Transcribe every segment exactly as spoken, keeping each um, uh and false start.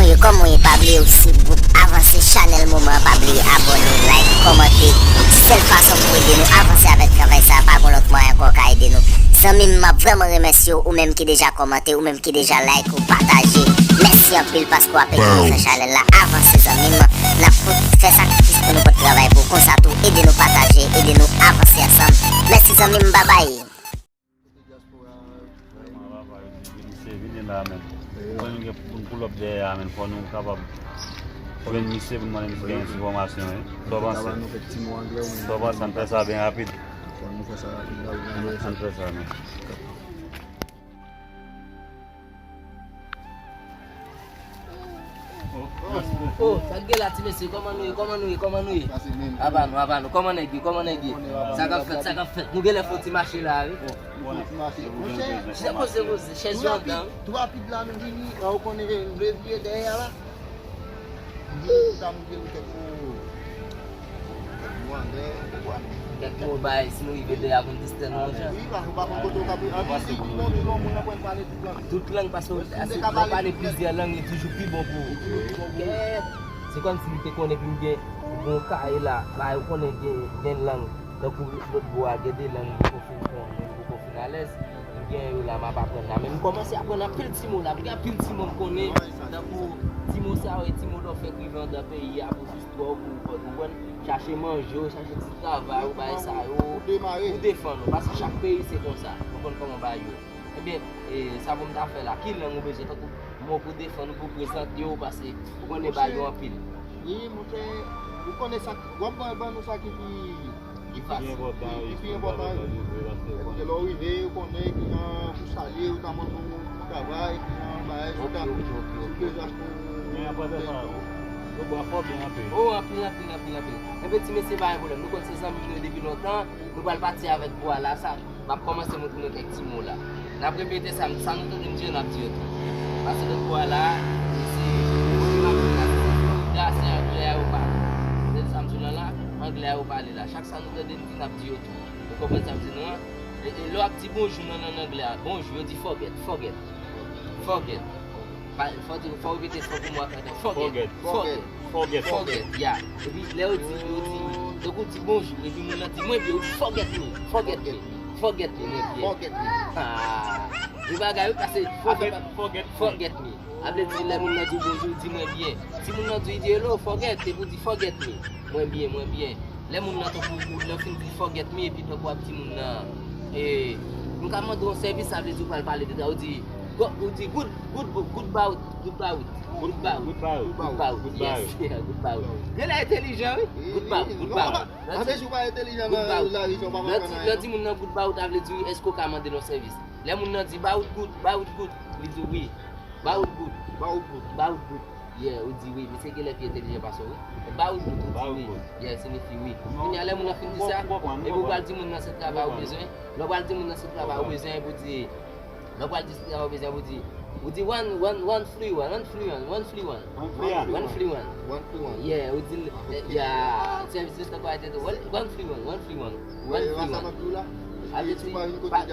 E kòman w ye? Pa bliye w swiv gwoup Avanse Chanèl Moman an, pa bliye abòne, like, kòmante. Sèl fason pou w ede nou avanse avèk travay sa a, pa gon lòt mwayen ankò w ka ede nou. Zanmi m, m ap vrèman remèsye w, ou menm ki deja kòmante, ou menm ki deja like, ou pataje. Mèsi anpil paske w ap ede nou fè chanèl la avanse, zanmi m. N ap pot fè sakrifis pou nou pot travay pou w. Konsa tou, ede nou pataje, ede nou avanse ansanm. Mèsi, zanmi m, babay. Vrèman, papa, yo di vin se vini la, men. Mwen, nou gen pou n pull up dèyè a, men. Fò nou kapab jwenn misye pou n mande misye gen enfòmasyon, wi. Sa w panse? Sa w panse? Ann fè sa byen rapid. Ann fè sa, non. Oh, sa k gen la, ti mesye? Kòman nou ye? Kòman nou ye? Kòman nou ye? Aba nou, aba nou. Kòman nèg ye? Kòman nèg ye? Sa k ap fèt? Sa k ap fèt? Nou genlè fè yon ti mache la, wi. Chita poze, poze. Chèz yo anndan, wi. Tou rapid la, nou vini. Ou konnen, nou vle vire dèyè a la. Kèk mo bay, si nou rive dèyè a, pou n distè nou yon jan. Wi, paske w pa konn kote w ka pre-, anpil si ki bon, ki bon, moun nan pral pale tout lang. Tout lang, paske w, si w pale plizyè lang, li toujou pi bon pou ou. Kèt! Se kòmsi li te konnen pou m gen, pou m gen yon kaye la, la, ou konnen gen, gen lang. Tankou lòt bò a, gen de lang, m poko fin konnen, m poko fin alèz. M gen yo la, m ap aprann la. Men m kòmanse aprann anpil ti mo la. M gen anpil ti mo m konnen. Tankou ti mo sa yo, e ti mo lè w fèk rive anndan peyi a pou jis twò pou ou konprann. Chache manje w, chache ti travay ou, bagay sa yo. Pou defann ou. Paske chak peyi se konsa. Ou konn kòman bagay yo ye. Ebyen, e, sa pou m ta fè la? Ki lang ou bezwen? Tankou mo pou defann ou, pou prezante w, paske ou konnen bagay yo anpil. Wi, monchè, ou konnen sa, w ap ban, ban nou sa ki pi, ki pi enpòtan, wi, ki pi enpòtan, wi. Paske lè w rive, ou konnen ki jan pou salye, ou ta mande yon travay, ki jan bagay, si w ta, si w bezwen achte yon. Men apre sa, yo bwè fò byen anpil. Oh, anpil, anpil, anpil, anpil. Enben, ti mesye, pa gen pwoblèm. Nou konn se zanmi nou yo depi lontan. Nou pral pati avèk bwè la, sa. M ap kòmanse montre nou kèk ti mo la. N ap repete sa, sa nou tande m di yo, n ap di yo tou. Pase lòt bò a la, se, se Florida, se anglè a yo pale. Se sa m di w lan la, anglè a yo pale la. Chak sa nou tande m di, n ap di yo tou. Ou konprann sa m di nou an? E, e lè w ap di bonjou nan, nan, nan anglè a, bonjou, yo di forget, forget. Forget. Pa, fò di, fò w repete, fò pou mwen ankò. Forget. Forget. Forget. Forget. Forget. Yeah. Epi lè yo di, yo di, tankou w di bonjou, epi moun nan di mwen byen, ou di forget me, forget me, forget me, mwen byen. Forget me. Ah. Gen bagay, wi, pase forget, forget me. Forget me. A vle di, lè moun nan di w bonjou, ou di mwen byen. Si moun nan di w, li di hello, forget, epi w di forget me, mwen byen, mwen byen. Lè moun nan tankou ou, lè w fin di forget me, epi tankou w ap di moun nan, e, m ka mande w yon sèvis, sa vle di w pral pale de sa, ou di, go-, ou di good, good, good bout, good bout, good bout, good bout, yes, yeah, good bout. Genlè entèlijan, wi. Good bout, good bout. Anpil jou pa entèlijan nan lari, ou pa konprann anyen. Lè w di moun nan good bout, sa vle di, èske w ka mande l yon sèvis? Lè moun nan di bout good, bout good, li di wi. Bout good. Bout good. Bout good. Yeah, ou di wi. Misye genlè pi entèlijan pase w, wi. Bout good, ou di wi. Yeah, siyifi wi. Kounye a, lè moun nan fin di sa, epi w pral di moun nan se travay ou bezwen. Lè w pral di moun nan se travay ou bezwen, epi w di, lè w pral di se travay ou bezwen, epi w di, ou di one, one, one free one, one free one, one free one. One free one. One free one. Yeah, ou di, yeah, sèvis just like that, one, one free one, one free one. One free one. Sa vle di, pa,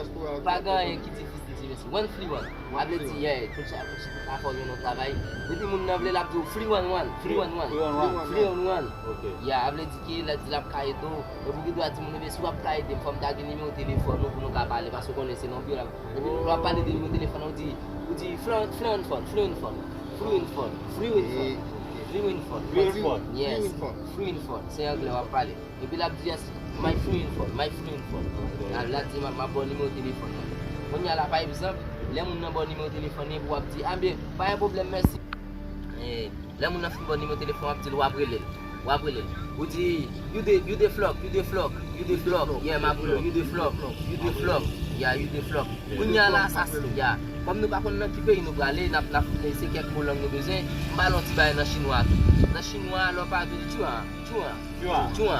pa gen anyen ki difisil. Di mèsi. One free one. A vle di, yeah, tout sa, tout sa, pa fò jwenn yon travay. Depi moun nan vle, l ap di w free one one, free one one. Free one one. Free one one. Ok. Yeah, a vle di ke lè di l ap ka ede w, epi w gen dwa di moun, ebyen, si w ap ka ede m, fò m ta gen nimewo telefòn ou pou nou ka pale, paske w konnen se nan biwo l ap. Epi lè w ap pale de nimewo telefòn, ou di, ou di free one, free one phone, free one phone, free one phone, free one phone, free one phone. Free one phone. Yes. Free one phone. Se anglè w ap pale. Epi l ap di, "Yes, my free info, my free info." L ap di, "M ap, m ap ba w nimewo telefòn mwen." Kounye a la, pa egzanp, lè moun nan ba w nimewo telefòn li, epi w ap di, "A byen, pa gen pwoblèm, mèsi." E, lè moun nan fin ba w nimewo telefòn, w ap di l, w ap rele l. W ap rele l. Ou di, "You dey, you dey flop, you dey flop, you dey flop." Yeah, m ap rele w, "You dey flop, you dey flop." Yeah, you dey flop. Kounye a la, sa se, yeah. Kòm nou pa konn nan ki peyi nou prale, n ap, n ap, se kèk mo lang nou bezwen. M ba l yon ti bagay nan chinwa tou. Nan chinwa, lè w pa vin, tu vois. Tchwa. Tchwa. Tchwa.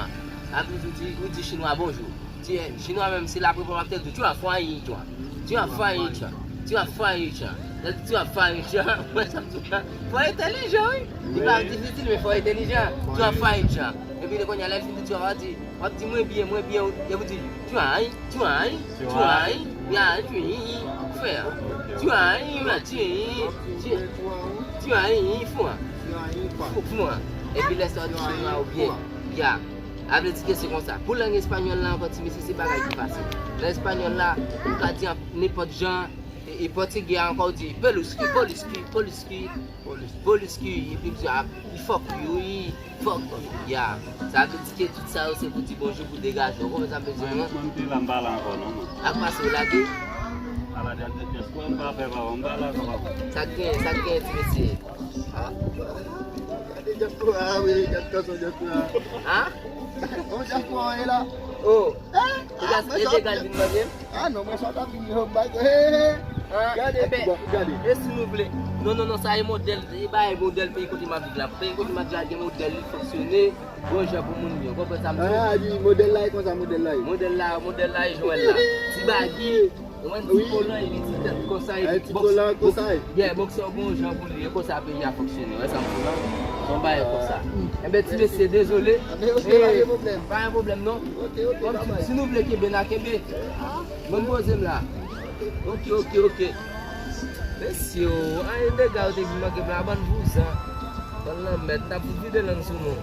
Apre ou di, ou di chinwa bonjou. Ti, chinwa menm, se l ap reponn w ap tèl di w, tchwa, fwa yi, tchwa. Tchwa, fwa yi, tchwa. Tchwa, fwa yi, tchwa. Lè l di tchwa, fwa yi, tchwa. Mwen, sa m di w la. Fò entèlijan, wi. Li pa difisil, men fò entèlijan. Tchwa, fwa yi, tchwa. Epi, lè kounye a, lè l fin di tchwa, w ap di, w ap di, mwen byen, mwen byen. Epi, ou di, tchwa, yi, tchwa, yi, tchwa, yi. Ya, tchwa, yi, yi. Frè. Tu as rien, tu as rien, tu as rien, fou, hein. Fou, fou, hein. Epi lè sa w di chinois ou byen. Ya. A vle di ke se konsa. Pou lang espanyòl la ankò, ti mesye, se bagay ki fasil. Nan espanyòl la, ou ka di an nenpòt jan, e, e pòtigè a ankò, ou di, "Peluski, Peluski, Peluski, Peluski," epi ou di, "Ah, li fuck you, li fuck you." Ya. Sa vle di ke tout sa yo se pou di bonjou, pou degaje w. Ou konprann sa m vle di, non? Mwen, mwen, m te la, m pa la ankò, non, mwen. Ak pase w lage? Ala, dja, dja, dja, m pa fè pa, m pa la ankò, papa. Sa k genyen, sa k genyen, ti mesye? Ah, gade diaspora, wi, gade kanson diaspora. Hein? On diaspora, e la. Oh. Hein? E gaz, e degal vin mande m? Ah, non, mwen sa ta vin yo bay. Hein? Gade, bon, gade. E si nou vle? Non, non, non, sa e modèl, e bay modèl peyi kote m ap viv la. Peyi kote m ap viv la gen modèl, li fonksyone. Bon jan pou moun yo. Konprann sa m di? Ah, di modèl la e konsa, modèl la e. Modèl la, modèl la e Joël la. Ti bagi, ou wè ti kolan, epi ti tèt konsa, epi ti kolan konsa. Yeah, boksè bon jan pou li, e konsa peyi a fonksyone. Wè sa m di la? Se yon bagay konsa. Enben, ti mesye, dezole. Ah, men ok, pa gen pwoblèm. Pa gen pwoblèm, non. Ok, ok, pa bay. Si nou vle kenbe, n a kenbe. Mwen poze m la. Ok, ok, ok. Mesye, oh, an e dega yo te vin manke m la, bann vouzan. Bann lanmèd, n ap vide lang sou nou.